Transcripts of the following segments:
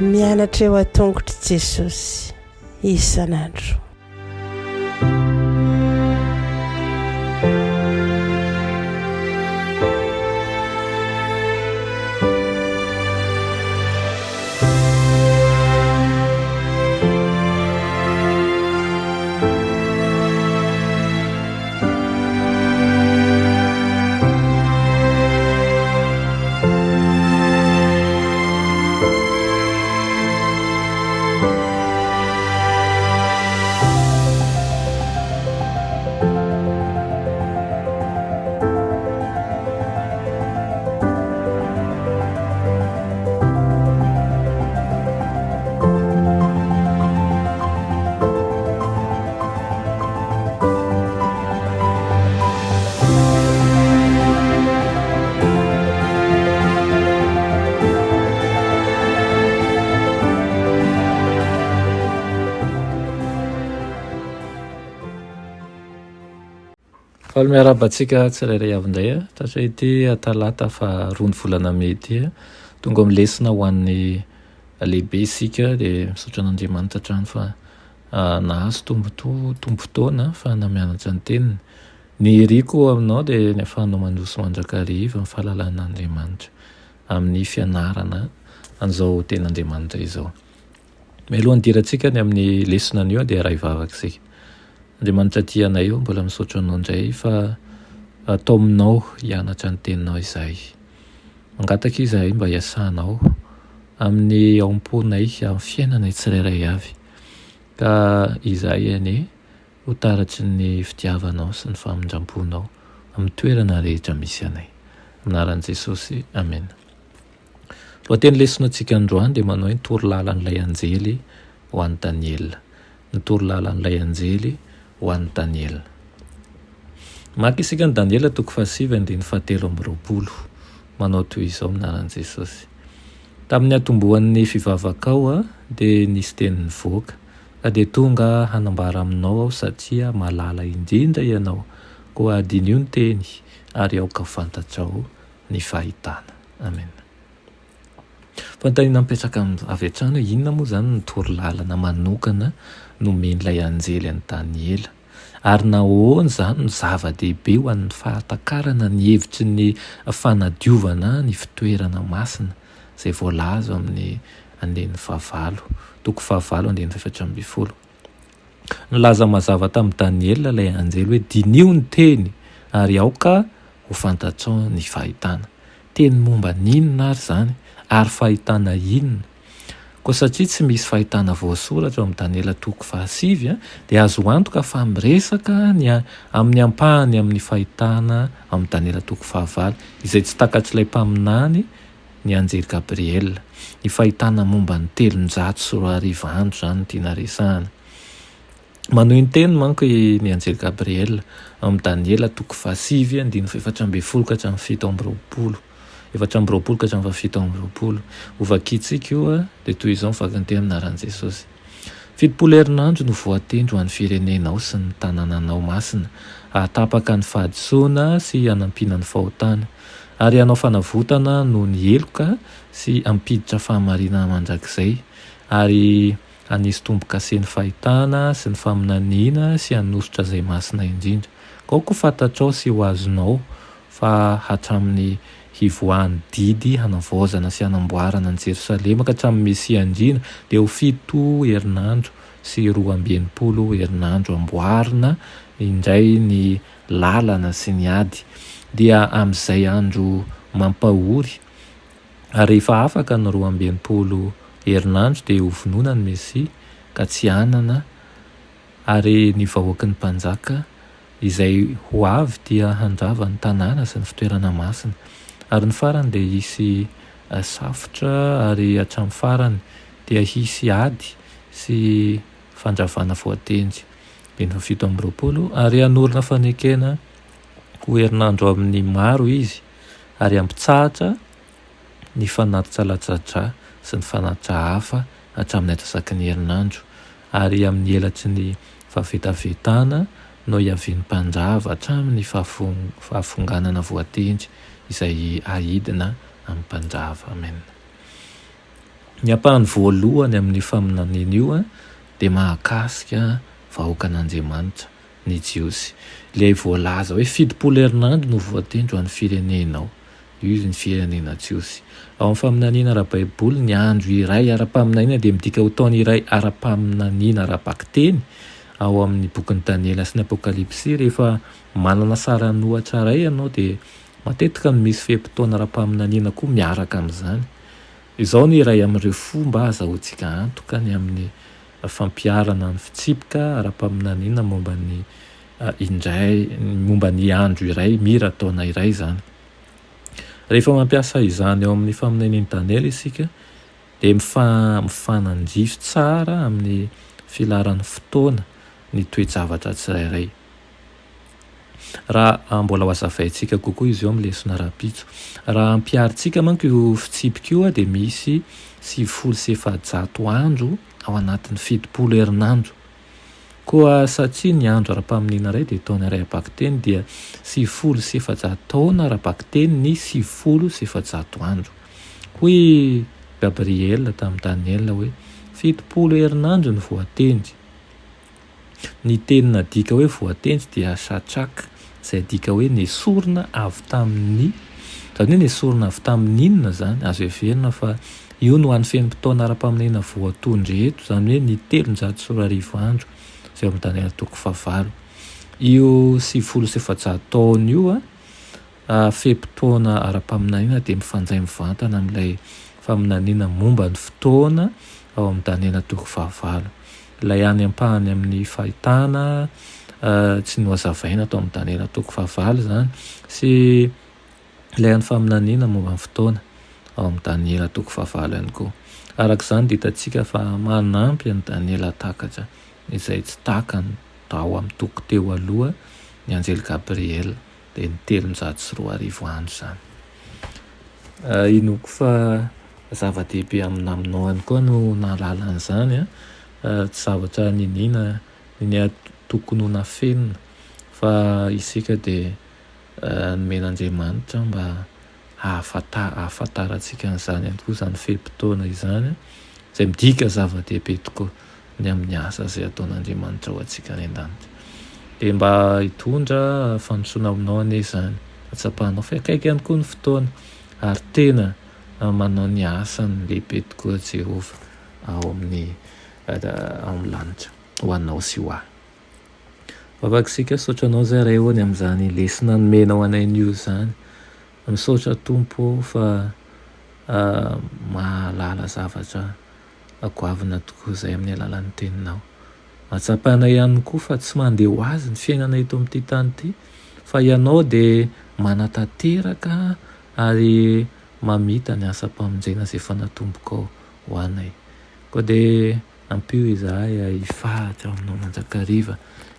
Mianatra eo an-tongotr'i Jesosy isan'andro. Faly miarahaba antsika tsirairay avy indray tratra ity talata faharoa ny volana mey ity. Tonga amin'ny lesona ho an'ny lehibe isika dia misaotra an'Andriamanitra hatrany fa Nahazo tombontsoa tombon-taona ahafahana mianatra ny teniny. Ny iriko aminao dia ny ahafahanao mandroso mandrakariva amin'ny fahalalan'Andriamanitra, amin'ny fianarana an'izao tenin'Andriamanitra izao. Mialohan'ny hidirantsika ny amin'ny lesona anio dia iray vavaka isika. Andriamanitra tia anay ô, mbola misaotra anao indray fa taominao hianatra ny teninao izahay. Mangataka izahay mba hiasanao amin'ny ao am-ponay, amin'ny fiainanay tsirairay avy. Ka izahay anie ho taratry ny fitiavanao sy ny famindram-ponao amin'ny toerana rehetra misy anay. Amin'ny anaran'i Jesosy, amena. Lohateny lesona antsika androany dia manao hoe ny torolalan'ilay anjely ho an'i Daniela. Ny torolalan'ilay anjely ho an'i Daniela. Maka isika ny Daniela toko fahasivy andininy fahatelo amby 20. Manao toy izao amin'ny anaran'i Jesosy. Tamin'ny hatombohan'ny fivavakao dia nisy teny nivoaka, ka dia tonga hanambara aminao aho satria malala indrindra ianao, koa diniho ny teny ary aoka ho fantatrao ny fahitana. Amena. Fanontaniana mipetraka avy hatrany hoe inona moa izany ny torolalana manokana nomen'ilay anjely an'i Daniela? Ary nahoana izany no zava-dehibe ho an'ny fahatakarana ny hevitry ny fanadiovana ny fitoerana masina izay voalaza ao amin'ny andininy fahavalo, toko fahavalo andininy faha-14? Nilaza mazava tamin'i Daniela ilay anjely hoe, Diniho ny teny, ary aoka ho fantatrao ny fahitana. Teny momba ny inona àry izany, ary fahitana inona? Koa satria tsy misy fahitana voasoratra ao amin'ny Daniela toko fahasivy, dia azo antoka fa miresaka ny amin'ny ampahany amin'ny fahitana ao amin'ny Daniela toko fahavalo, izay tsy takatr'ilay mpaminany, ny anjely Gabriela. Ny fahitana momba ny 2300 andro izany no tiana resahana. Manohy ny teniny manko ny anjely Gabriela ao amin'ny Daniela toko fahasivy andininy faha-14 ka hatramin'ny 27. 24 ka hatramin'ny faha-27. Hovakintsika io dia toy izao ny vakin-teny amin'ny anaran'i Jesosy. 70 herinandro no voatendry ho an'ny firenenao sy ny tanànanao masina, hahatapaka ny fahadisoana sy hanampiana ny fahotana, ary hanao fanavotana noho ny heloka sy hampiditra fahamarinana mandrakizay, ary hanisy tombo-kase ny fahitana sy ny faminaniana sy hanosotra izay masina indrindra. Aoka ho fantatrao sy ho azonao fa hatramin'ny hivoahan'ny didy hanavaozana sy hanamboarana an'i Jerosalema ka hatramin'ny Mesia Andriana dia ho fito herinandro sy 62 herinandro amboarina indray ny lalana sy ny ady. Dia amin'izay andro mampahory Ary rehefa afaka ny 62 herinandro dia hovonoina ny Mesia ka tsy hanana, ary ny vahoaky ny mpanjaka izay ho avy dia handrava ny tanàna sy ny fitoerana masina. Ary ny farany dia hisy safotra ary hatramin'ny farany dia hisy ady sy fandravana voatendry. Andininy faha 27, Ary hanorina fanekena ho herinandro amin'ny maro izy, ary hampitsahatra ny fanatitra latsa-drà sy ny fanatitra hafa hatramin'ny antsasaky ny herinandro, ary amin'ny elatry ny fahavetavetana no hiavian'ny mpandrava hatramin'ny fahafonganana voatendry izay haidina amin'ny mpandrava. Amen. Ny ampahany voalohany amin'io faminaniana io dia mahakasika vahoakan'Andriamanitra, ny Jiosy. Ilay voalaza hoe 70 herinandro no voatendry ho an'ny firenenao. Io izy ny firenena jiosy. Ao amin'ny faminaniana ara-baiboly, ny andro iray ara-paminaniana dia midika ho taona iray ara-paminaniana ara-bakiteny ao amin'ny bokin'i Daniela sy ny Apokalypsy. Rehefa manana saran'ohatra iray ianao dia matetika no misy fe-potoana ara-paminaniana koa miaraka amin'izany. Izao no iray amin'ireo fomba azahoantsika antoka ny amin'ny fampiharana ny fitsipika ara-paminaniana momba ny indray momba ny andro iray mira taona iray izany. Rehefa mampiasa izany ao amin'ny faminanian'i Daniela isika dia mifanandrify tsara amin'ny filaharan'ny fotoana ny toe-javatra tsirairay. Raha mbola ho hazavaintsika kokoa izy io amin'ny lesona rahampitso. Raha ampiharintsika manko io fitsipika io dia misy 490 andro ao anatin'ny 70 herinandro. Koa satria ny andro ara-paminaniana iray dia taona iray ara-bakiteny dia 490 taona ara-bakiteny ny 490 andro. Hoy i Gabriela tamin'i Daniela hoe, 70 herinandro no voatendry. Ny teny nadika hoe voatendry dia shachak, izay adika hoe nesorina avy tamin'ny. Izany hoe nesorina avy tamin'ny inona izany? Azo heverina fa io no hany fenim-potoana ara-paminaniana voatondro eto, izany hoe ny 2300 andro, izay ao amin'ny Daniela toko fahavalo. Io 490 taona io fe-potoana ara-paminaniana dia mifandray mivantana amin'ilay faminaniana momba ny fotoana ao amin'ny Daniela toko fahavalo. Ilay hany ampahany amin'ny fahitana tsy nohazavaina tao amin'ny Daniela toko fahavalo izany sy ilay hany faminaniana momba ny fotoana ao amin'ny Daniela toko fahavalo ihany koa. Araka izany dia hitantsika fa manampy an'i Daniela hahatakatra izay tsy takany tao amin'ny toko teo aloha ny anjely Gabriela. dia ny 2300 andro izany. Inoako fa zava-dehibe amin'ny naminao ihany koa no nahalala an'izany an, tsy zavatra niniana niniana tokony ho nafenina fa isika dia nomen'Andriamanitra mba hahafantarantsika an'izany ihany koa izany fe-potoana izany izay midika zava-dehibe tokoa ny amin'ny asa izay ataon'Andriamanitra ho antsika any an-danitra. Dia mba hitondra fandrosoana aminao anie izany, hatsapanao fa akaiky ihany koa ny fotoana ary tena manao ny asany lehibe tokoa Jehovah ao amin'ny ao amin'ny lanitra ho anao sy ho ahy. Vavaka isika, misaotra anao izay Ray ô ny amin'izany lesona nomenao anay anio izany. Misaotra Tompo ô fa mahalala zavatra goavana tokoa izay amin'ny alalan'ny teninao. Mahatsapana ihany koa fa tsy mandeha ho azy ny fiainana eto amin'ity tany ity fa ianao dia manatanteraka ary mamita ny asam-pamonjena izay efa natombokao ho anay. Koa dia ampio izahay hifahatra ao aminao mandrakariva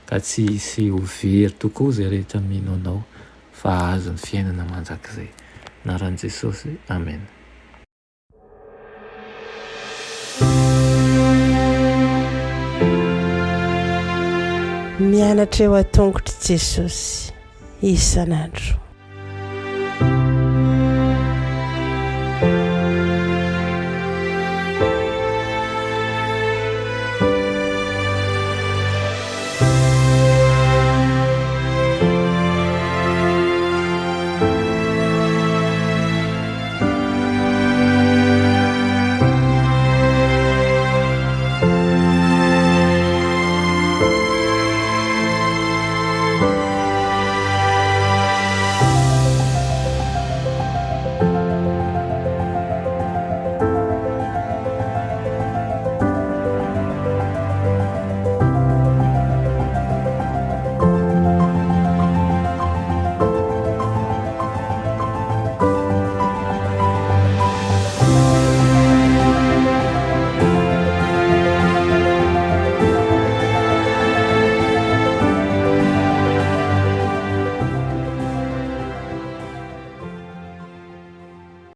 ka tsy hisy ho very tokoa izay rehetra mino anao fa hahazo ny fiainana mandrakizay. Anaran'i Jesosy, Amena. Mianatra eo an-tongotr'i Jesosy isan'andro.